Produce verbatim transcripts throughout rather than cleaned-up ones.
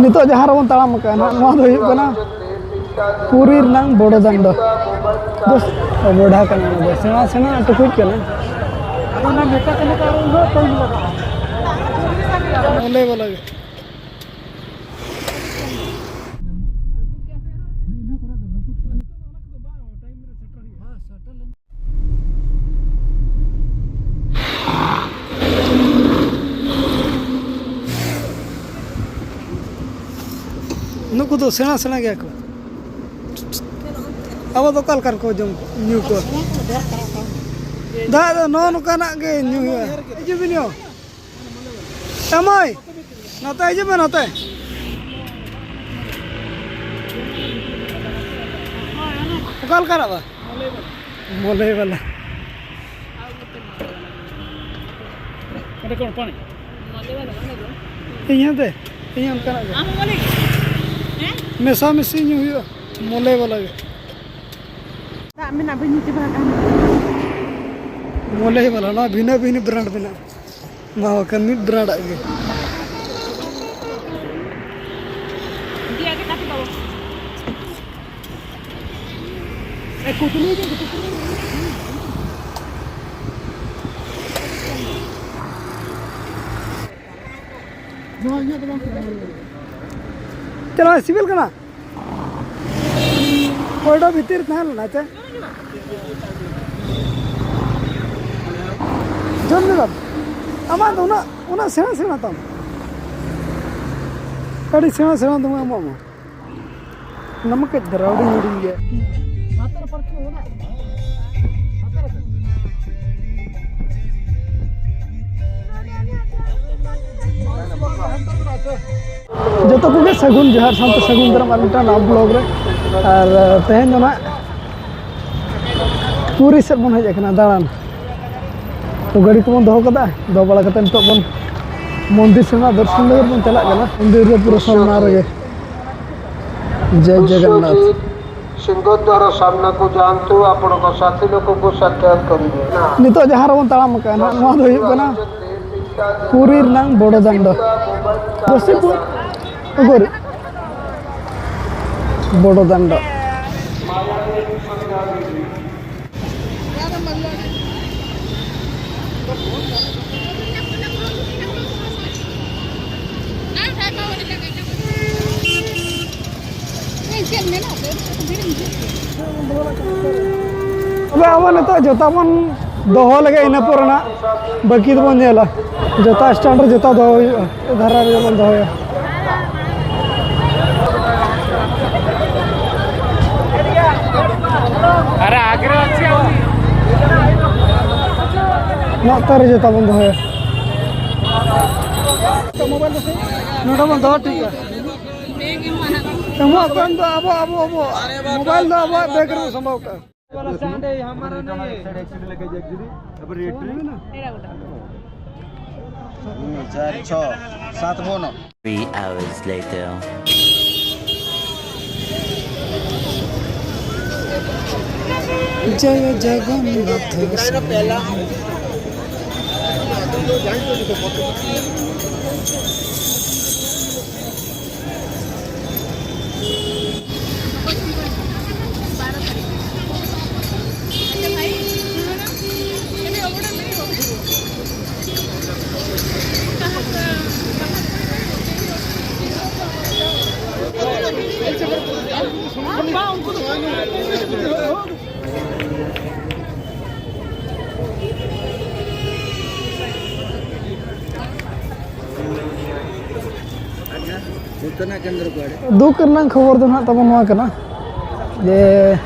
ᱱᱤᱛᱚᱜ ᱡᱟᱦᱟᱸ ᱨᱮᱵᱚᱱ ᱛᱟᱲᱟᱢ ᱟᱠᱟᱫᱼᱟ ᱱᱟᱦᱟᱜ, ᱱᱚᱣᱟ ᱫᱚ ᱦᱩᱭᱩᱜ ᱠᱟᱱᱟ ᱯᱩᱨᱤ ᱨᱮᱱᱟᱝ ᱵᱚᱰᱚ ᱰᱟᱸᱰᱚ᱾ ᱵᱮᱥ, ᱵᱚᱰᱷᱟ ᱠᱟᱱᱟ, ᱚᱱᱟ ᱫᱚ ᱥᱮᱬᱟ ᱥᱮᱬᱟ ᱴᱩᱠᱩᱡ ᱠᱟᱱᱟ᱾ ᱟᱫᱚ ᱚᱱᱟ ᱢᱮᱛᱟ ᱠᱟᱱᱟ ᱠᱚ, ᱟᱨ ᱩᱱᱟᱹᱜ ᱴᱟᱭᱤᱢ ᱞᱟᱜᱟᱜᱼᱟ᱾ ᱚᱸᱰᱮ ᱵᱚᱞᱚ ᱜᱮ᱾ ᱱᱩᱠᱩ ᱫᱚ ᱥᱮᱬᱟ ᱥᱮᱬᱟ ᱜᱮᱭᱟ ᱠᱚ᱾ ᱟᱵᱚ ᱫᱚ ᱚᱠᱟ ᱞᱮᱠᱟᱱ ᱠᱚ ᱡᱚᱢ ᱧᱩ ᱠᱚᱣᱟ? ᱫᱟᱜ ᱫᱚ ᱱᱚᱜᱼᱚ ᱱᱚᱝᱠᱟᱱᱟᱜ ᱜᱮ ᱧᱩ ᱦᱩᱭᱩᱜᱼᱟ᱾ ᱦᱤᱡᱩᱜ ᱵᱤᱱ ᱭᱚ᱾ ᱮ ᱢᱟᱹᱭ, ᱱᱚᱛᱮ ᱦᱤᱡᱩᱜ ᱢᱮ, ᱱᱚᱛᱮ᱾ ᱚᱠᱟ ᱞᱮᱠᱟᱱᱟᱜ ᱵᱟ? ᱢᱚᱞᱮ ᱵᱟᱞᱟ᱾ ᱚᱸᱰᱮ ᱠᱚ ᱯᱟᱱᱤ? ᱤᱧ ᱦᱚᱸ ᱫᱮ, ᱤᱧ ᱦᱚᱸ ᱚᱱᱠᱟᱱᱟᱜ ᱜᱮ᱾ ᱟᱢ ᱦᱚᱸ ᱢᱚᱞᱮ? ᱦᱮᱸ? ᱢᱮᱥᱟ ᱢᱤᱥᱤ ᱧᱩ ᱦᱩᱭᱩᱜᱼᱟ, ᱢᱚᱞᱮ ᱵᱟᱞᱟ ᱜᱮ᱾ ᱫᱟᱜ ᱢᱮᱱᱟᱜ ᱵᱟᱹᱧ ᱧᱩ ᱪᱟᱵᱟ ᱟᱠᱟᱱ᱾ ᱢᱚᱞᱮ ᱵᱟᱞᱟ, ᱱᱚᱣᱟ ᱵᱷᱤᱱᱟᱹ ᱵᱷᱤᱱᱟᱹ ᱵᱨᱟᱱᱰ ᱢᱮᱱᱟᱜᱼᱟ᱾ ᱢᱟ ᱵᱟᱠᱷᱟᱱ ᱢᱤᱫ ᱵᱨᱟᱱᱰ ᱟᱜ ᱜᱮ᱾ ᱪᱮᱫ ᱱᱚᱣᱟ ᱥᱤᱵᱤᱞ ᱠᱟᱱᱟ? ᱚᱸᱰᱮ ᱵᱷᱤᱛᱤᱨ ᱛᱟᱦᱮᱸ ᱞᱮᱱᱟ ᱪᱮ? ᱡᱚᱢ ᱞᱮᱫᱟᱢ? ᱟᱢᱟᱜ ᱫᱚ ᱩᱱᱟᱹᱜ, ᱩᱱᱟᱹᱜ ᱥᱮᱬᱟ ᱥᱮᱬᱟ ᱛᱟᱢ᱾ ᱟᱹᱰᱤ ᱥᱮᱬᱟ ᱥᱮᱬᱟ ᱫᱚᱢᱮ ᱮᱢᱚᱜ ᱢᱟ᱾ ᱚᱱᱟ ᱢᱟ ᱠᱟᱹᱡ ᱫᱷᱟᱨᱟ ᱦᱩᱰᱤᱧ ᱦᱩᱰᱤᱧ ᱜᱮᱭᱟ᱾ ᱡᱚᱛᱚ ᱠᱚᱜᱮ ᱥᱟᱹᱜᱩᱱ ᱡᱚᱦᱟᱨ ᱥᱟᱶᱛᱮ ᱥᱟᱹᱜᱩᱱ ᱫᱟᱨᱟᱢ ᱟᱨ ᱢᱤᱫᱴᱟᱝ ᱱᱟᱣᱟ ᱵᱞᱚᱜ ᱨᱮ᱾ ᱟᱨ, ᱟᱨ ᱛᱮᱦᱮᱧ ᱫᱚ ᱱᱟᱜ ᱯᱩᱨᱤ ᱥᱮᱫ ᱵᱚᱱ ᱦᱮᱡ ᱟᱠᱟᱱᱟ ᱫᱟᱬᱟᱱ᱾ ᱛᱚ ᱜᱟᱹᱰᱤ ᱠᱚᱵᱚᱱ ᱫᱚᱦᱚ ᱠᱟᱫᱟ, ᱫᱚᱦᱚ ᱵᱟᱲᱟ ᱠᱟᱛᱮ ᱱᱤᱛᱚᱜ ᱵᱚᱱ ᱢᱚᱱᱫᱤᱨ ᱥᱮᱱᱟᱜ ᱫᱚᱨᱥᱚᱱ ᱞᱟᱹᱜᱤᱫ ᱵᱚᱱ ᱪᱟᱞᱟᱜ ᱠᱟᱱᱟ᱾ ᱢᱚᱱᱫᱤᱨ ᱫᱚ ᱯᱩᱨᱟᱹ ᱥᱟᱢᱱᱟ ᱨᱮᱜᱮ᱾ ᱡᱟᱭ ᱡᱚᱜᱚᱱᱱᱟᱛᱷ᱾ ᱵᱤᱥᱥᱚᱡᱤᱛ ᱥᱤᱝᱦᱚᱫᱣᱟᱨ ᱥᱟᱢᱱᱟᱠᱩ ᱡᱟᱱᱛᱩ, ᱟᱯᱱᱟᱨ ᱠᱚ ᱥᱟᱛᱷᱤ ᱞᱳᱠᱚ ᱠᱚ ᱥᱟᱠᱷᱭᱟᱛ ᱠᱚᱨᱤᱭᱮ᱾ ᱱᱤᱛᱚᱜ ᱡᱟᱦᱟᱸ ᱨᱮᱵᱚᱱ ᱛᱟᱲᱟᱢ ᱟᱠᱟᱫᱼᱟ ᱱᱟᱦᱟᱜ, ᱱᱚᱣᱟ ᱫᱚ ᱦᱩᱭᱩᱜ ᱠᱟᱱᱟ ᱯᱩᱨᱤ ᱨᱮᱱᱟᱝ ᱵᱚᱲᱚ ᱫᱟᱱᱰᱚ᱾ ᱡᱚᱥᱤᱯᱩᱨ, ᱩᱜᱩᱨ ᱵᱚᱲᱚ ᱫᱟᱱᱰᱟ᱾ ᱛᱚᱵᱮ ᱟᱵᱚ ᱱᱤᱛᱚᱜ ᱡᱚᱛᱚ ᱵᱚᱱ ᱫᱚᱦᱚ ᱞᱮᱜᱮ, ᱤᱱᱟᱹ ᱯᱚᱨ ᱱᱟᱜ ᱵᱟᱹᱠᱤ ᱫᱚᱵᱚᱱ ᱧᱮᱞᱟ᱾ ᱡᱚᱛᱟ ᱥᱴᱮᱱᱰ ᱨᱮ ᱡᱚᱛᱟ ᱫᱚᱦᱚ ᱦᱩᱭᱩᱜᱼᱟ, ᱫᱷᱟᱨᱟ ᱨᱮᱜᱮ ᱵᱚᱱ ᱫᱚᱦᱚᱭᱟ᱾ ᱟᱨᱮ ᱟᱜᱽᱨᱟ ᱟᱪᱪᱷᱟ᱾ ᱱᱚᱛᱮ ᱨᱮ ᱡᱚᱛᱟ ᱵᱚᱱ ᱫᱚᱦᱚᱭᱟ᱾ ᱱᱚᱰᱮ ᱵᱚᱱ ᱫᱚᱦᱚ ᱴᱷᱤᱠᱟ᱾ ᱮᱢᱚᱜ ᱠᱷᱟᱱ ᱫᱚ ᱟᱵᱚ, ᱟᱵᱚ, ᱟᱵᱚ ᱢᱳᱵᱟᱭᱤᱞ ᱫᱚ ᱟᱵᱚᱣᱟᱜ ᱵᱮᱜᱽ ᱨᱮᱵᱚᱱ ᱥᱟᱢᱵᱟᱣ ᱠᱟᱜᱼᱟ᱾ वाला स्टैंड है, ये हमारा नहीं है। चार छः सात बोनो। Three hours later. जय जगन्नाथ। ᱫᱩᱠ ᱨᱮᱱᱟᱜ ᱠᱷᱚᱵᱚᱨ ᱫᱚ ᱱᱟᱦᱟᱜ ᱛᱟᱵᱚᱱ ᱱᱚᱣᱟ ᱠᱟᱱᱟ ᱡᱮ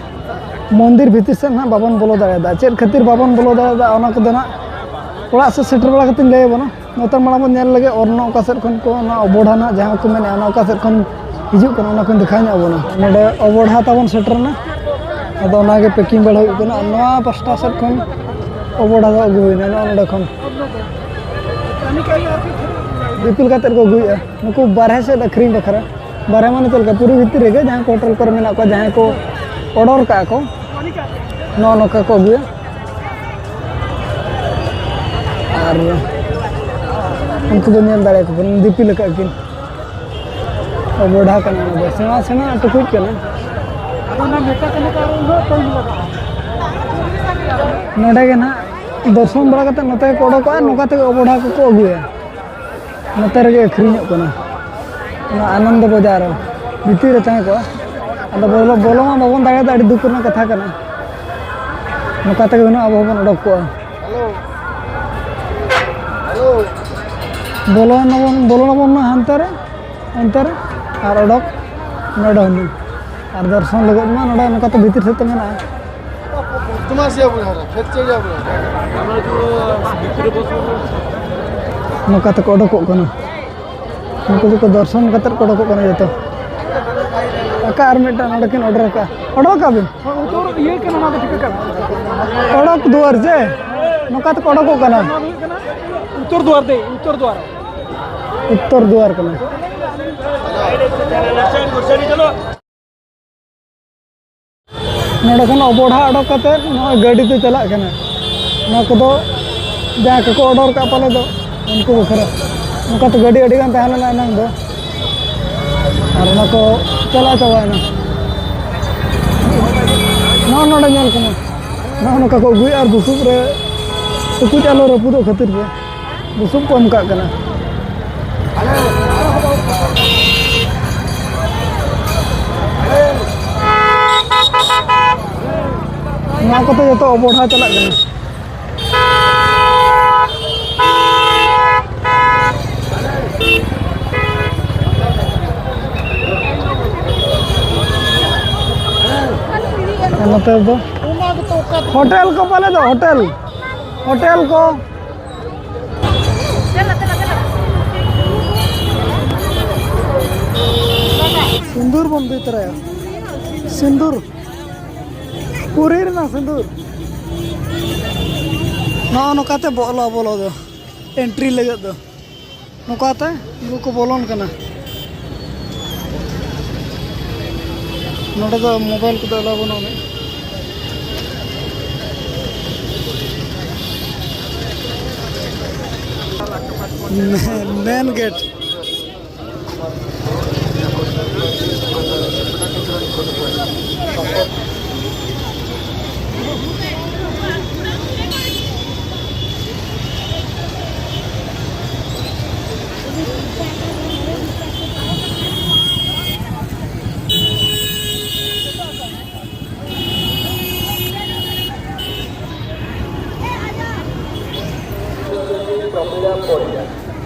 ᱢᱚᱱᱫᱤᱨ ᱵᱷᱤᱛᱤᱨ ᱥᱮᱫ ᱱᱟᱦᱟᱜ ᱵᱟᱵᱚᱱ ᱵᱚᱞᱚ ᱫᱟᱲᱮᱭᱟᱫᱟ᱾ ᱪᱮᱫ ᱠᱷᱟᱹᱛᱤᱨ ᱵᱟᱵᱚᱱ ᱵᱚᱞᱚ ᱫᱟᱲᱮᱭᱟᱫᱟ, ᱚᱱᱟ ᱠᱚᱫᱚ ᱱᱟᱦᱟᱜ ᱚᱲᱟᱜ ᱥᱮᱫ ᱥᱮᱴᱮᱨ ᱵᱟᱲᱟ ᱠᱟᱛᱮᱧ ᱞᱟᱹᱭ ᱟᱵᱚᱱᱟ᱾ ᱱᱚᱛᱮ ᱢᱟᱲᱟᱝ ᱵᱚᱱ ᱧᱮᱞ ᱞᱮᱜᱮ, ᱚᱱᱟ ᱚᱠᱟ ᱥᱮᱫ ᱠᱷᱚᱱ ᱠᱚ, ᱚᱱᱟ ᱚᱵᱚᱰᱷᱟ ᱱᱟᱦᱟᱜ ᱡᱟᱦᱟᱸ ᱠᱚ ᱢᱮᱱᱮᱫᱼᱟ, ᱚᱱᱟ ᱚᱠᱟ ᱥᱮᱫ ᱠᱷᱚᱱ ᱦᱤᱡᱩᱜ ᱠᱟᱱᱟ, ᱚᱱᱟ ᱠᱚᱧ ᱫᱮᱠᱷᱟᱣ ᱧᱚᱜ ᱟᱵᱚᱱᱟ᱾ ᱱᱚᱰᱮ ᱚᱵᱚᱰᱷᱟ ᱛᱟᱵᱚᱱ ᱥᱮᱴᱮᱨ ᱮᱱᱟ, ᱟᱫᱚ ᱚᱱᱟᱜᱮ ᱯᱮᱠᱤᱝ ᱵᱟᱲᱟ ᱦᱩᱭᱩᱜ ᱠᱟᱱᱟ᱾ ᱟᱨ ᱱᱚᱣᱟ ᱯᱟᱥᱴᱟ ᱥᱮᱫ ᱠᱷᱚᱱ ᱚᱵᱚᱰᱷᱟ ᱫᱚ ᱟᱹᱜᱩ ᱦᱩᱭᱱᱟ, ᱱᱚᱜᱼᱚ ᱱᱚᱰᱮ ᱠᱷᱚᱱ ᱫᱤᱯᱤᱞ ᱠᱟᱛᱮᱫ ᱠᱚ ᱟᱹᱜᱩᱭᱮᱫᱼᱟ ᱱᱩᱠᱩ ᱵᱟᱨᱦᱮ ᱥᱮᱫ ᱟᱹᱠᱷᱨᱤᱧ ᱵᱟᱠᱷᱨᱟ᱾ ᱵᱟᱨᱦᱮ ᱢᱟᱱᱮ ᱪᱮᱫ ᱞᱮᱠᱟ? ᱯᱩᱨᱤ ᱵᱷᱤᱛᱤᱨ ᱨᱮᱜᱮ ᱡᱟᱦᱟᱸ ᱠᱚ ᱦᱳᱴᱮᱞ ᱠᱚᱨᱮ ᱢᱮᱱᱟᱜ ᱠᱚᱣᱟ, ᱡᱟᱦᱟᱸᱭ ᱠᱚ ᱚᱰᱟᱨ ᱠᱟᱜᱼᱟ ᱠᱚ, ᱱᱚᱜᱼᱚ ᱱᱚᱝᱠᱟ ᱠᱚ ᱟᱹᱜᱩᱭᱟ᱾ ᱟᱨ ᱩᱱᱠᱩ ᱫᱚ ᱧᱮᱞ ᱫᱟᱲᱮᱭᱟᱠᱚ ᱠᱟᱱᱟ, ᱫᱤᱯᱤᱞ ᱟᱠᱟᱫ ᱠᱤᱱ᱾ ᱚᱵᱚᱰᱷᱟ ᱠᱟᱱᱟ, ᱚᱱᱟ ᱫᱚ ᱥᱮᱬᱟ ᱥᱮᱬᱟ ᱴᱩᱠᱩᱡ ᱠᱟᱱᱟ᱾ ᱟᱫᱚ ᱚᱱᱟ ᱢᱮᱛᱟ ᱠᱟᱱᱟ ᱠᱚ, ᱟᱨ ᱩᱱᱟᱹᱜ ᱴᱟᱭᱤᱢ ᱞᱟᱜᱟᱜᱼᱟ᱾ ᱱᱚᱰᱮ ᱜᱮ ᱱᱟᱦᱟᱜ ᱫᱚᱨᱥᱚᱱ ᱵᱟᱲᱟ ᱠᱟᱛᱮ ᱱᱚᱛᱮ ᱠᱚ ᱚᱰᱚᱠᱚᱜᱼᱟ, ᱱᱚᱝᱠᱟ ᱛᱮᱜᱮ ᱚᱵᱚᱰᱷᱟ ᱠᱚᱠᱚ ᱟᱹᱜᱩᱭᱟ᱾ ᱱᱚᱛᱮ ᱨᱮᱜᱮ ᱟᱹᱠᱷᱨᱤᱧᱚᱜ ᱠᱟᱱᱟ, ᱚᱱᱟ ᱟᱱᱚᱱᱫᱚ ᱵᱟᱡᱟᱨ ᱵᱷᱤᱛᱤᱨ ᱨᱮ ᱛᱟᱦᱮᱸ ᱠᱚᱜᱼᱟ᱾ ᱟᱫᱚ ᱵᱚᱞᱚ, ᱵᱚᱞᱚ ᱢᱟ ᱵᱟᱵᱚᱱ ᱫᱟᱲᱮᱭᱟᱫᱟ, ᱟᱹᱰᱤ ᱫᱩᱠ ᱨᱮᱱᱟᱜ ᱠᱟᱛᱷᱟ ᱠᱟᱱᱟ᱾ ᱱᱚᱝᱠᱟ ᱛᱮᱜᱮ ᱦᱩᱱᱟᱹᱝ ᱟᱵᱚ ᱦᱚᱸᱵᱚᱱ ᱚᱰᱚᱠ ᱠᱚᱜᱼᱟ᱾ ᱵᱚᱞᱚ ᱱᱟᱵᱚᱱ, ᱵᱚᱞᱚ ᱱᱟᱵᱚᱱ ᱱᱟ ᱦᱟᱱᱛᱮ ᱨᱮ, ᱚᱱᱛᱮ ᱨᱮ, ᱟᱨ ᱚᱰᱚᱠ ᱱᱚᱰᱮ ᱦᱩᱱᱟᱹᱝ᱾ ᱟᱨ ᱫᱚᱨᱥᱚᱱ ᱞᱟᱹᱜᱤᱫ ᱢᱟ ᱱᱚᱰᱮ ᱱᱚᱝᱠᱟ ᱛᱮ ᱵᱷᱤᱛᱤᱨ ᱥᱮᱫ ᱛᱮ ᱢᱮᱱᱟᱜᱼᱟ᱾ ᱵᱚᱫᱢᱟᱥᱤᱭᱟ ᱵᱚᱭᱦᱟ ᱨᱮ, ᱠᱷᱮᱛ ᱪᱮᱫ ᱜᱮᱭᱟ ᱵᱚᱭᱦᱟ᱾ ᱱᱚᱝᱠᱟ ᱛᱮᱠᱚ ᱚᱰᱚᱠᱚᱜ ᱠᱟᱱᱟ᱾ ᱱᱩᱠᱩ ᱫᱚᱠᱚ ᱫᱚᱨᱥᱚᱱ ᱠᱟᱛᱮᱫ ᱠᱚ ᱚᱰᱚᱠᱚᱜ ᱠᱟᱱᱟ ᱡᱚᱛᱚ᱾ ᱟᱠᱟ ᱟᱨ ᱢᱤᱫᱴᱟᱝ ᱱᱚᱰᱮ ᱠᱤᱱ ᱚᱰᱟᱨ ᱟᱠᱟᱫᱼᱟ? ᱚᱰᱚᱠ ᱟᱠᱟᱫ ᱵᱤᱱ? ᱩᱛᱚᱨ ᱤᱭᱟᱹ ᱠᱟᱱᱟ, ᱚᱱᱟ ᱫᱚ ᱴᱷᱤᱠᱟᱹ ᱠᱟᱜ ᱵᱤᱱ᱾ ᱚᱰᱚᱠ ᱫᱩᱣᱟᱹᱨ ᱡᱮ ᱱᱚᱝᱠᱟ ᱛᱮᱠᱚ ᱚᱰᱚᱠᱚᱜ ᱠᱟᱱᱟ᱾ ᱱᱚᱣᱟ ᱫᱚ ᱦᱩᱭᱩᱜ ᱠᱟᱱᱟ ᱩᱛᱛᱚᱨ ᱫᱩᱣᱟᱨ ᱫᱮ, ᱩᱛᱛᱚᱨ ᱫᱩᱣᱟᱨ᱾ ᱩᱛᱛᱚᱨ ᱫᱩᱣᱟᱨ ᱠᱟᱱᱟ᱾ ᱱᱚᱰᱮ ᱠᱷᱚᱱ ᱚᱵᱚᱰᱷᱟ ᱚᱰᱚᱠ ᱠᱟᱛᱮ ᱱᱚᱜᱼᱚᱭ ᱜᱟᱹᱰᱤ ᱛᱮ ᱪᱟᱞᱟᱜ ᱠᱟᱱᱟ᱾ ᱱᱚᱣᱟ ᱠᱚᱫᱚ ᱡᱟᱦᱟᱸᱭ ᱠᱚᱠᱚ ᱚᱰᱟᱨ ᱠᱟᱜᱼᱟ ᱯᱟᱞᱮ ᱫᱚ, ᱩᱱᱠᱩ ᱵᱟᱠᱷᱨᱟ᱾ ᱚᱱᱠᱟᱛᱮ ᱜᱟᱹᱰᱤ ᱟᱹᱰᱤ ᱜᱟᱱ ᱛᱟᱦᱮᱸ ᱞᱮᱱᱟ ᱮᱱᱟᱝ ᱫᱚ, ᱟᱨ ᱚᱱᱟ ᱠᱚ ᱪᱟᱞᱟᱣ ᱪᱟᱵᱟᱭᱮᱱᱟ᱾ ᱱᱚᱜᱼᱚ ᱱᱚᱰᱮ ᱧᱮᱞ ᱠᱚᱢᱟ, ᱱᱚᱜᱼᱚ ᱱᱚᱝᱠᱟ ᱠᱚ ᱟᱹᱜᱩᱭᱮᱫᱼᱟ ᱟᱨ ᱵᱩᱥᱩᱵ ᱨᱮ ᱴᱩᱠᱩᱡ ᱟᱞᱚ ᱨᱟᱹᱯᱩᱫᱚᱜ ᱠᱷᱟᱹᱛᱤᱨ ᱛᱮ ᱵᱩᱥᱩᱵ ᱠᱚ ᱮᱢ ᱠᱟᱜ ᱠᱟᱱᱟ᱾ ᱱᱚᱣᱟ ᱠᱚᱛᱮ ᱡᱚᱛᱚ ᱚᱵᱚᱰᱷᱟ ᱪᱟᱞᱟᱜ ᱠᱟᱱᱟ᱾ ᱟᱨ ᱱᱚᱛᱮ ᱫᱚ ᱦᱳᱴᱮᱞ ᱠᱚ ᱯᱟᱞᱮ ᱫᱚ, ᱦᱳᱴᱮᱞ, ᱦᱳᱴᱮᱞ ᱠᱚ᱾ ᱥᱤᱸᱫᱩᱨ ᱵᱚᱱ ᱤᱫᱤ ᱛᱚᱨᱟᱭᱟ, ᱥᱤᱸᱫᱩᱨ, ᱯᱩᱨᱤ ᱨᱮᱱᱟᱜ ᱥᱤᱸᱫᱩᱨ᱾ ᱱᱚᱜᱼᱚ ᱱᱚᱝᱠᱟᱛᱮ ᱵᱚᱞᱚ, ᱵᱚᱞᱚ ᱫᱚ, ᱮᱱᱴᱨᱤ ᱞᱟᱹᱜᱤᱫ ᱫᱚ᱾ ᱱᱚᱝᱠᱟᱛᱮ ᱩᱱᱠᱩ ᱠᱚ ᱵᱚᱞᱚᱱ ᱠᱟᱱᱟ᱾ ᱱᱚᱰᱮ ᱫᱚ ᱢᱳᱵᱟᱭᱤᱞ ᱠᱚᱫᱚ ᱮᱞᱟᱣ ᱵᱟᱹᱱᱩᱜ ᱟᱹᱱᱤᱡ᱾ ᱢᱮᱱ ᱜᱮᱴ᱾ ପ୍ରମିଳା ପରିଡ଼ା।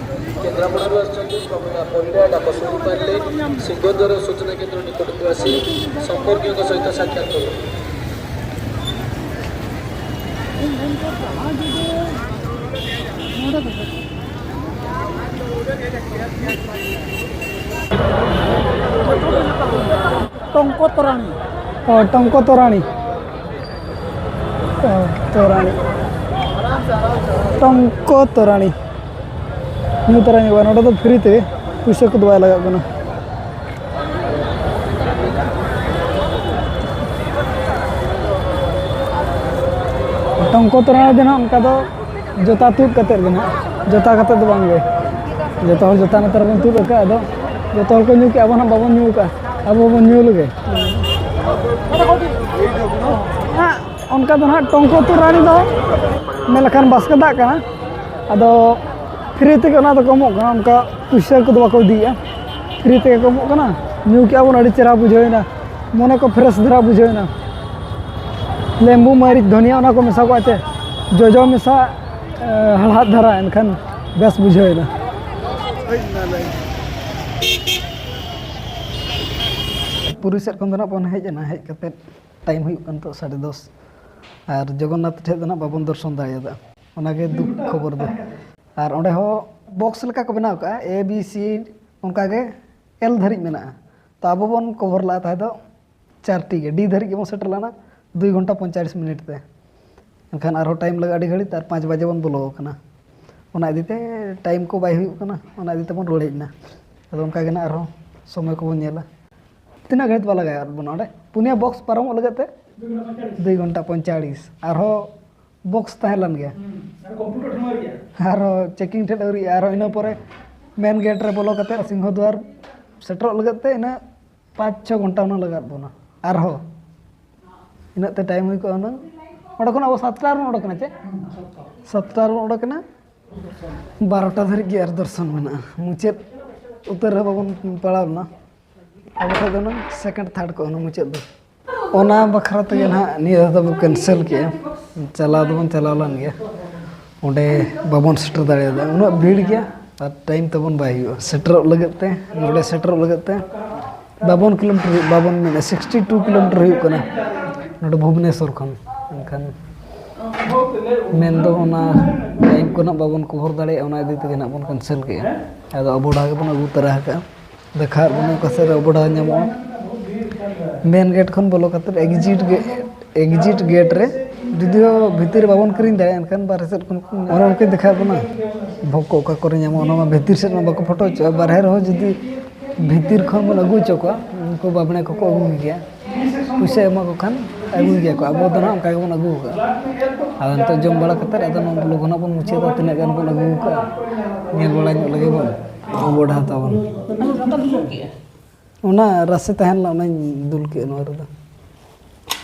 କେନ୍ଦ୍ରାପଡ଼ାରୁ ଆସିଛନ୍ତି ପ୍ରମିଳା ପରିଡ଼ା। ଡାକ ଶୁଣିପାରିଲେ, ସିଂହଦ୍ୱାର ସୂଚନା କେନ୍ଦ୍ର ନିକଟକୁ ଆସି ସମ୍ପର୍କୀୟଙ୍କ ସହିତ ସାକ୍ଷାତ କରନ୍ତୁ। ଟଙ୍କ ତୋରାଣୀ। ᱚ, ᱴᱚᱝᱠᱚ ᱛᱚᱨᱟᱬᱤ᱾ ᱚ, ᱛᱚᱨᱟᱬᱤ᱾ ᱴᱚᱝᱠᱚ ᱛᱚᱨᱟᱬᱤ᱾ ᱧᱩ ᱛᱚᱨᱟ ᱧᱚᱜᱚᱜᱼᱟ᱾ ᱱᱚᱰᱮ ᱫᱚ ᱯᱷᱨᱤ ᱛᱮ, ᱯᱩᱭᱥᱟᱹ ᱠᱚᱫᱚ ᱵᱟᱭ ᱞᱟᱜᱟᱜ ᱠᱟᱱᱟ᱾ ᱴᱚᱝᱠᱚ ᱛᱚᱨᱟᱬᱤ ᱫᱚ ᱱᱟᱦᱟᱜ ᱚᱱᱠᱟ ᱫᱚ ᱡᱚᱛᱟ ᱛᱩᱫ ᱠᱟᱛᱮᱫ ᱜᱮ ᱱᱟᱦᱟᱜ, ᱡᱚᱛᱟ ᱠᱟᱛᱮᱫ ᱫᱚ ᱵᱟᱝ ᱜᱮ᱾ ᱡᱚᱛᱚ ᱦᱚᱲ ᱡᱚᱛᱟ ᱱᱮᱛᱟᱨ ᱵᱚᱱ ᱛᱩᱫ ᱟᱠᱟᱫ, ᱟᱫᱚ ᱡᱚᱛᱚ ᱦᱚᱲ ᱠᱚ ᱧᱩ ᱠᱮᱫᱼᱟ, ᱟᱵᱚ ᱱᱟᱦᱟᱜ ᱵᱟᱵᱚᱱ ᱧᱩ ᱟᱠᱟᱫᱼᱟ, ᱟᱵᱚ ᱵᱚᱱ ᱧᱩ ᱞᱮᱜᱮ᱾ ᱦᱮᱸ, ᱚᱱᱠᱟ ᱫᱚ ᱱᱟᱦᱟᱜ ᱴᱚᱝᱠᱚ ᱛᱚᱨᱟᱬᱤ ᱫᱚ ᱢᱮᱱ ᱞᱮᱠᱷᱟᱱ ᱵᱟᱥᱠᱮ ᱫᱟᱜ ᱠᱟᱱᱟ, ᱟᱫᱚ ᱯᱷᱨᱤ ᱛᱮᱜᱮ ᱚᱱᱟ ᱫᱚᱠᱚ ᱮᱢᱚᱜ ᱠᱟᱱᱟ, ᱚᱱᱠᱟ ᱯᱩᱭᱥᱟᱹ ᱠᱚᱫᱚ ᱵᱟᱠᱚ ᱤᱫᱤᱭᱮᱫᱼᱟ, ᱯᱷᱨᱤ ᱛᱮᱜᱮ ᱠᱚ ᱮᱢᱚᱜ ᱠᱟᱱᱟ᱾ ᱧᱩ ᱠᱮᱜᱼᱟ ᱵᱚᱱ, ᱟᱹᱰᱤ ᱪᱮᱦᱨᱟ ᱵᱩᱡᱷᱟᱹᱣ ᱮᱱᱟ, ᱢᱚᱱᱮ ᱠᱚ ᱯᱷᱨᱮᱥ ᱫᱷᱟᱨᱟ ᱵᱩᱡᱷᱟᱹᱣ ᱮᱱᱟ᱾ ᱞᱮᱵᱩ, ᱢᱟᱹᱨᱤᱪ, ᱫᱷᱚᱱᱤᱭᱟ, ᱚᱱᱟ ᱠᱚ ᱢᱮᱥᱟ ᱠᱚᱜᱼᱟ ᱪᱮ, ᱡᱚᱡᱚ ᱢᱮᱥᱟ, ᱮ, ᱦᱟᱲᱦᱟᱫ ᱫᱷᱟᱨᱟ, ᱮᱱᱠᱷᱟᱱ ᱵᱮᱥ ᱵᱩᱡᱷᱟᱹᱣ ᱮᱱᱟ᱾ ᱯᱩᱨᱤ ᱥᱮᱫ ᱠᱷᱚᱱ ᱫᱚ ᱱᱟᱜ ᱵᱚᱱ ᱦᱮᱡ ᱮᱱᱟ, ᱦᱮᱡ ᱠᱟᱛᱮᱫ ᱴᱟᱭᱤᱢ ᱦᱩᱭᱩᱜ ᱠᱟᱱ ᱱᱤᱛᱚᱜ ᱥᱟᱲᱮ ᱫᱚᱥ, ᱟᱨ ᱡᱚᱜᱚᱱᱱᱟᱛᱷ ᱴᱷᱮᱡ ᱫᱚ ᱱᱟᱜ ᱵᱟᱵᱚᱱ ᱫᱚᱨᱥᱚᱱ ᱫᱟᱲᱮᱭᱟᱫᱟ᱾ ᱚᱱᱟᱜᱮ ᱫᱩᱠ ᱠᱷᱚᱵᱚᱨ ᱫᱚ᱾ ᱟᱨ ᱚᱸᱰᱮ ᱦᱚᱸ ᱵᱚᱠᱥ ᱞᱮᱠᱟ ᱠᱚ ᱵᱮᱱᱟᱣ ᱠᱟᱜᱼᱟ, ᱮ ᱵᱤ ᱥᱤ, ᱚᱱᱠᱟᱜᱮ ᱮᱞ ᱫᱷᱟᱹᱨᱤᱡ ᱢᱮᱱᱟᱜᱼᱟ᱾ ᱛᱚ ᱟᱵᱚ ᱵᱚᱱ ᱠᱚᱵᱷᱚᱨ ᱞᱟᱜᱼᱟ ᱛᱟᱦᱮᱸ ᱫᱚ ᱪᱟᱨ ᱴᱤ ᱜᱮ, ᱰᱤ ᱫᱷᱟᱹᱨᱤᱡ ᱜᱮᱵᱚᱱ ᱥᱮᱴᱮᱨ ᱞᱮᱱᱟ ᱫᱩᱭ ᱜᱷᱚᱱᱴᱟ ᱯᱚᱸᱭᱛᱟᱞᱤᱥ ᱢᱤᱱᱤᱴ ᱛᱮ᱾ ᱮᱱᱠᱷᱟᱱ ᱟᱨᱦᱚᱸ ᱴᱟᱭᱤᱢ ᱞᱟᱜᱟᱜᱼᱟ ᱟᱹᱰᱤ ᱜᱷᱟᱹᱲᱤᱡ, ᱟᱨ ᱯᱟᱸᱪ ᱵᱟᱡᱮ ᱵᱚᱱ ᱵᱚᱞᱚ ᱟᱠᱟᱱᱟ᱾ ᱚᱱᱟ ᱤᱫᱤ ᱛᱮ ᱴᱟᱭᱤᱢ ᱠᱚ ᱵᱟᱭ ᱦᱩᱭᱩᱜ ᱠᱟᱱᱟ, ᱚᱱᱟ ᱤᱫᱤ ᱛᱮᱵᱚᱱ ᱨᱩᱣᱟᱹᱲ ᱦᱮᱡ ᱮᱱᱟ᱾ ᱟᱫᱚ ᱚᱱᱠᱟ ᱜᱮ ᱱᱟᱜ ᱟᱨᱦᱚᱸ ᱥᱚᱢᱚᱭ ᱠᱚᱵᱚᱱ ᱧᱮᱞᱟ᱾ ᱛᱤᱱᱟᱹᱜ ᱜᱷᱟᱹᱲᱤᱡ ᱵᱟᱝ ᱞᱟᱜᱟᱣᱮᱫ ᱵᱚᱱᱟ ᱚᱸᱰᱮ? ᱯᱩᱱᱭᱟ ᱵᱚᱠᱥ ᱯᱟᱨᱚᱢᱚᱜ ᱞᱟᱹᱜᱤᱫ ᱛᱮ ᱫᱩᱭ ᱜᱷᱚᱱᱴᱟ ᱯᱚᱸᱭᱛᱟᱞᱤᱥ᱾ ᱟᱨᱦᱚᱸ ᱵᱚᱠᱥ ᱛᱟᱦᱮᱸ ᱞᱮᱱ ᱜᱮᱭᱟ᱾ ᱦᱩᱸ, ᱟᱨ ᱠᱚᱢᱯᱤᱭᱩᱴᱟᱨ ᱴᱷᱮᱱ ᱟᱹᱣᱨᱤᱭᱟ᱾ ᱟᱨᱦᱚᱸ ᱪᱮᱠᱤᱝ ᱴᱷᱮᱱ ᱟᱹᱣᱨᱤᱭᱟ᱾ ᱟᱨᱦᱚᱸ ᱤᱱᱟᱹ ᱯᱚᱨᱮ ᱢᱮᱱ ᱜᱮᱴ ᱨᱮ ᱵᱚᱞᱚ ᱠᱟᱛᱮ ᱥᱤᱝᱦᱚ ᱫᱩᱣᱟᱨ ᱥᱮᱴᱮᱨᱚᱜ ᱞᱟᱹᱜᱤᱫ ᱛᱮ ᱤᱱᱟᱹ ᱯᱟᱸᱪ ᱪᱷᱚ ᱜᱷᱚᱱᱴᱟ ᱦᱩᱱᱟᱹᱝ ᱞᱟᱜᱟᱜ ᱵᱚᱱᱟ ᱟᱨᱦᱚᱸ᱾ ᱤᱱᱟᱹᱜ ᱛᱮ ᱴᱟᱭᱤᱢ ᱦᱩᱭ ᱠᱚᱜᱼᱟ ᱦᱩᱱᱟᱹᱝ᱾ ᱚᱸᱰᱮ ᱠᱷᱚᱱ ᱟᱵᱚ ᱥᱟᱛᱴᱟ ᱨᱮᱵᱚᱱ ᱚᱰᱚᱠ ᱮᱱᱟ, ᱪᱮ? ᱥᱟᱛᱴᱟ ᱨᱮᱵᱚᱱ ᱚᱰᱚᱠ ᱮᱱᱟ, ᱵᱟᱨᱚᱴᱟ ᱫᱷᱟᱹᱨᱤᱡ ᱜᱮ ᱟᱨ ᱫᱚᱨᱥᱚᱱ ᱢᱮᱱᱟᱜᱼᱟ᱾ ᱢᱩᱪᱟᱹᱫ ᱩᱛᱟᱹᱨ ᱨᱮᱦᱚᱸ ᱵᱟᱵᱚᱱ ᱯᱟᱲᱟᱣ ᱞᱮᱱᱟ᱾ ᱟᱵᱚ ᱴᱷᱮᱱ ᱫᱚ ᱦᱩᱱᱟᱹᱝ ᱥᱮᱠᱮᱱᱰ ᱛᱷᱟᱨᱰ ᱠᱚᱜᱼᱟ ᱦᱩᱱᱟᱹᱝ ᱢᱩᱪᱟᱹᱫ ᱫᱚ᱾ ᱚᱱᱟ ᱵᱟᱠᱷᱨᱟ ᱛᱮᱜᱮ ᱱᱟᱦᱟᱜ ᱱᱤᱭᱟᱹ ᱫᱷᱟᱣ ᱫᱚᱵᱚ ᱠᱮᱱᱥᱮᱞ ᱠᱮᱜᱼᱟ᱾ ᱪᱟᱞᱟᱣ ᱫᱚᱵᱚᱱ ᱪᱟᱞᱟᱣ ᱞᱮᱱ ᱜᱮᱭᱟ, ᱚᱸᱰᱮ ᱵᱟᱵᱚᱱ ᱥᱮᱴᱮᱨ ᱫᱟᱲᱮᱭᱟᱫᱟ, ᱩᱱᱟᱹᱜ ᱵᱷᱤᱲ ᱜᱮᱭᱟ ᱟᱨ ᱴᱟᱭᱤᱢ ᱛᱟᱵᱚᱱ ᱵᱟᱭ ᱦᱩᱭᱩᱜᱼᱟ ᱥᱮᱴᱮᱨᱚᱜ ᱞᱟᱹᱜᱤᱫ ᱛᱮ, ᱱᱚᱰᱮ ᱥᱮᱴᱮᱨᱚᱜ ᱞᱟᱹᱜᱤᱫ ᱛᱮ᱾ ᱵᱟᱵᱚᱱ ᱠᱤᱞᱳᱢᱤᱴᱟᱨ ᱦᱩᱭᱩᱜ, ᱵᱟᱵᱚᱱ ᱢᱮᱱᱟ, ᱥᱤᱠᱥᱴᱤ ᱴᱩ ᱠᱤᱞᱳᱢᱤᱴᱟᱨ ᱦᱩᱭᱩᱜ ᱠᱟᱱᱟ ᱱᱚᱰᱮ ᱵᱷᱩᱵᱽᱱᱮᱥᱚᱨ ᱠᱷᱚᱱ᱾ ᱮᱱᱠᱷᱟᱱ ᱢᱮᱱᱫᱚ ᱚᱱᱟ ᱴᱟᱭᱤᱢ ᱠᱚ ᱱᱟᱦᱟᱜ ᱵᱟᱵᱚᱱ ᱠᱚᱵᱷᱚᱨ ᱫᱟᱲᱮᱭᱟᱜᱼᱟ, ᱚᱱᱟ ᱤᱫᱤ ᱛᱮᱜᱮ ᱱᱟᱦᱟᱜ ᱵᱚᱱ ᱠᱮᱱᱥᱮᱞ ᱠᱮᱜᱼᱟ᱾ ᱟᱫᱚ ᱟᱵᱚ ᱰᱟᱦᱟ ᱜᱮᱵᱚᱱ ᱟᱹᱜᱩ ᱛᱚᱨᱟ ᱟᱠᱟᱜᱼᱟ᱾ ᱫᱮᱠᱷᱟᱣᱮᱫ ᱵᱚᱱᱟ ᱚᱠᱟ ᱥᱮᱫ ᱨᱮ ᱟᱵᱚ ᱰᱟᱦᱟ ᱧᱟᱢᱚᱜᱼᱟ᱾ ᱢᱮᱱ ᱜᱮᱴ ᱠᱷᱚᱱ ᱵᱚᱞᱚ ᱠᱟᱛᱮᱫ ᱮᱠᱡᱤᱴ ᱜᱮ, ᱮᱠᱡᱤᱴ ᱜᱮᱴ ᱨᱮ ᱡᱩᱫᱤᱭᱳ ᱵᱷᱤᱛᱤᱨ ᱨᱮ ᱵᱟᱵᱚᱱ ᱠᱤᱨᱤᱧ ᱫᱟᱲᱮᱭᱟᱜᱼᱟ, ᱮᱱᱠᱷᱟᱱ ᱵᱟᱨᱦᱮ ᱥᱮᱫ ᱠᱷᱚᱱ ᱠᱚ, ᱚᱱᱮ ᱚᱱᱠᱟᱧ ᱫᱮᱠᱷᱟᱣᱮᱫ ᱵᱚᱱᱟ, ᱵᱷᱳᱜᱽ ᱠᱚ ᱚᱠᱟ ᱠᱚᱨᱮ ᱧᱟᱢᱚᱜᱼᱟ, ᱚᱱᱟ ᱢᱟ ᱵᱷᱤᱛᱤᱨ ᱥᱮᱫ ᱢᱟ ᱵᱟᱠᱚ ᱯᱷᱳᱴᱳ ᱦᱚᱪᱚᱜᱼᱟ᱾ ᱵᱟᱨᱦᱮ ᱨᱮᱦᱚᱸ ᱡᱩᱫᱤ ᱵᱷᱤᱛᱤᱨ ᱠᱷᱚᱱ ᱵᱚᱱ ᱟᱹᱜᱩ ᱦᱚᱪᱚ ᱠᱚᱣᱟ, ᱩᱱᱠᱩ ᱵᱟᱵᱽᱲᱮ ᱠᱚᱠᱚ ᱟᱹᱜᱩ ᱜᱮᱭᱟ, ᱯᱩᱭᱥᱟᱹ ᱮᱢᱟ ᱠᱚ ᱠᱷᱟᱱ ᱟᱹᱜᱩᱭ ᱜᱮᱭᱟ ᱠᱚ᱾ ᱟᱵᱚ ᱫᱚ ᱱᱟᱦᱟᱜ ᱚᱱᱠᱟ ᱜᱮᱵᱚᱱ ᱟᱹᱜᱩ ᱟᱠᱟᱫᱼᱟ᱾ ᱟᱫᱚ ᱱᱤᱛᱚᱜ ᱡᱚᱢ ᱵᱟᱲᱟ ᱠᱟᱛᱮᱫ ᱟᱫᱚ ᱱᱚᱣᱟ ᱵᱞᱚᱜᱽ ᱦᱚᱸ ᱱᱟᱦᱟᱜ ᱵᱚᱱ ᱢᱩᱪᱟᱹᱫᱟ, ᱛᱤᱱᱟᱹᱜ ᱜᱟᱱ ᱵᱚᱱ ᱟᱹᱜᱩ ᱟᱠᱟᱫᱼᱟ, ᱧᱮᱞ ᱵᱟᱲᱟ ᱧᱚᱜ ᱞᱮᱜᱮ ᱵᱚᱱ᱾ ᱟᱵᱚ ᱰᱟᱦᱟ ᱛᱟᱵᱚᱱ᱾ ᱚᱱᱟ ᱨᱟᱥᱮ ᱛᱟᱦᱮᱸ ᱞᱮᱱᱟ, ᱚᱱᱟᱧ ᱫᱩᱞ ᱠᱮᱜᱼᱟ ᱱᱚᱣᱟ ᱨᱮᱫᱚ᱾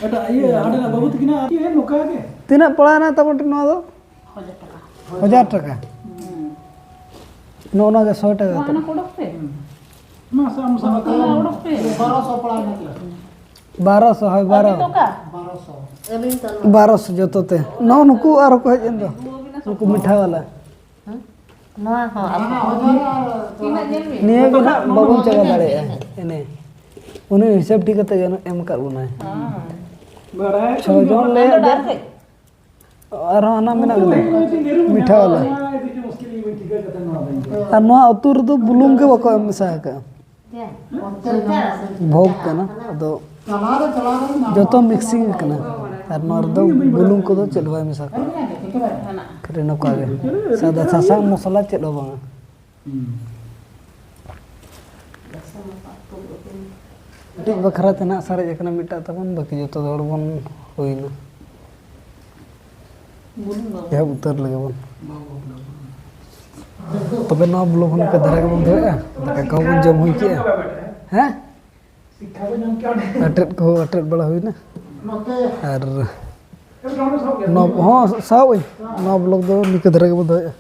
ᱮᱴᱟᱜ ᱤᱭᱟᱹ, ᱦᱟᱸᱰᱮᱱᱟᱜ ᱵᱟᱹᱵᱩ ᱛᱟᱹᱠᱤᱱᱟᱜ ᱤᱭᱟᱹ ᱱᱚᱝᱠᱟ ᱜᱮ᱾ ᱛᱤᱱᱟᱹᱜ ᱯᱟᱲᱟᱣ ᱮᱱᱟ ᱛᱟᱵᱚᱱ ᱱᱚᱣᱟ ᱫᱚ? ᱦᱟᱡᱟᱨ ᱴᱟᱠᱟ᱾ ᱦᱟᱡᱟᱨ ᱴᱟᱠᱟ᱾ ᱦᱩᱸ᱾ ᱱᱚᱜᱼᱚ ᱱᱚᱣᱟ ᱜᱮ ᱥᱚᱭ ᱴᱟᱠᱟ ᱢᱟ, ᱠᱟᱛᱮ᱾ ᱦᱟᱱᱟ ᱠᱚ ᱚᱰᱚᱠ ᱯᱮ᱾ ᱢᱟ, ᱥᱟᱢ, ᱥᱟᱢ, ᱦᱟᱱᱟ ᱚᱰᱚᱠ ᱯᱮ᱾ ᱵᱟᱨᱚᱥᱚ ᱯᱟᱲᱟᱣ ᱮᱱᱟ ᱛᱟᱦᱞᱮ᱾ ᱵᱟᱨᱚᱥᱚ, ᱦᱳᱭ, ᱵᱟᱨᱚ᱾ ᱟᱹᱵᱤᱱ ᱫᱚ ᱚᱠᱟ? ᱵᱟᱨᱚᱥᱚ᱾ ᱵᱟᱨᱚᱥᱚ ᱡᱚᱛᱚ ᱛᱮ᱾ ᱱᱚᱜᱼᱚ ᱱᱩᱠᱩ ᱟᱨᱚ ᱠᱚ ᱦᱮᱡ ᱮᱱ ᱫᱚ᱾ ᱱᱩᱠᱩ ᱢᱤᱴᱷᱟ ᱵᱟᱞᱟ᱾ ᱦᱮᱸ? ᱱᱚᱣᱟ ᱦᱚᱸ ᱟᱨ ᱛᱤᱱᱟᱹᱜ ᱧᱮᱞ ᱵᱤᱱ? ᱱᱤᱭᱟᱹ ᱜᱮ ᱱᱟᱜ ᱵᱟᱵᱚᱱ ᱪᱟᱵᱟ ᱫᱟᱲᱮᱭᱟᱜᱼᱟ᱾ ᱮᱱᱮ᱾ ᱩᱱᱤ ᱦᱤᱥᱟᱹᱵ ᱴᱷᱤᱠ ᱠᱟᱛᱮ ᱜᱮ ᱮᱢ ᱟᱠᱟᱫ ᱵᱚᱱᱟᱭ᱾ ᱦᱮᱸ᱾ ᱪᱷᱚ ᱡᱚᱱ ᱞᱮ ᱟᱫᱚ ᱰᱟᱦᱟᱨ ᱥᱮᱫ᱾ ᱟᱨᱦᱚᱸ ᱦᱟᱱᱟ ᱢᱮᱱᱟᱜ ᱜᱮᱫᱚ, ᱢᱤᱴᱷᱟ ᱵᱟᱞᱟ᱾ ᱟᱨ ᱱᱚᱣᱟ ᱩᱛᱩ ᱨᱮᱫᱚ ᱵᱩᱞᱩᱝ ᱜᱮ ᱵᱟᱠᱚ ᱮᱢ ᱢᱮᱥᱟ ᱟᱠᱟᱫᱼᱟ᱾ ᱵᱷᱳᱜᱽ ᱠᱟᱱᱟ, ᱟᱫᱚ ᱡᱚᱛᱚ ᱢᱤᱠᱥᱤᱝ ᱠᱟᱱᱟ᱾ ᱟᱨ ᱱᱚᱣᱟ ᱨᱮᱫᱚ ᱵᱩᱞᱩᱝ ᱠᱚᱫᱚ ᱪᱮᱫ ᱦᱚᱸ ᱵᱟᱭ ᱢᱮᱥᱟ ᱠᱟᱜᱼᱟ, ᱠᱷᱟᱹᱞᱤ ᱱᱚᱝᱠᱟ ᱜᱮ ᱥᱟᱫᱟ ᱥᱟᱥᱟᱝ ᱢᱚᱥᱞᱟ ᱪᱮᱫ ᱦᱚᱸ ᱵᱟᱝᱟ᱾ ᱦᱩᱸ᱾ ᱢᱤᱫᱴᱤᱡ ᱵᱟᱠᱷᱨᱟ ᱛᱮ ᱱᱟᱜ ᱥᱟᱨᱮᱡ ᱟᱠᱟᱱᱟ ᱢᱤᱫᱴᱟᱜ ᱛᱟᱵᱚᱱ, ᱵᱟᱹᱠᱤ ᱡᱚᱛᱚ ᱦᱚᱲ ᱵᱚᱱ ᱦᱩᱭᱱᱟ᱾ ᱮᱦᱚᱵ ᱩᱛᱟᱹᱨ ᱞᱮᱜᱮ ᱵᱚᱱ᱾ ᱛᱚᱵᱮ ᱱᱚᱣᱟ ᱵᱞᱚᱜ ᱦᱚᱸ ᱱᱚᱝᱠᱟ ᱫᱷᱟᱨᱟ ᱜᱮᱵᱚᱱ ᱫᱚᱦᱚᱭᱟ᱾ ᱫᱟᱠᱟ ᱠᱚᱦᱚᱸ ᱵᱚᱱ ᱡᱚᱢ ᱦᱩᱭ ᱠᱮᱜᱼᱟ᱾ ᱦᱮᱸ? ᱟᱴᱮᱫ ᱠᱚᱦᱚᱸ ᱟᱴᱮᱫ ᱵᱟᱲᱟ ᱦᱩᱭᱱᱟ᱾ ᱟᱨ ᱱᱚᱣᱟ ᱦᱚᱸ ᱥᱟᱵ ᱟᱹᱧ, ᱱᱚᱣᱟ ᱵᱞᱚᱜ ᱫᱚ ᱱᱤᱝᱠᱟᱹ ᱫᱷᱟᱨᱟ ᱜᱮᱵᱚ ᱫᱚᱦᱚᱭᱮᱫᱼᱟ᱾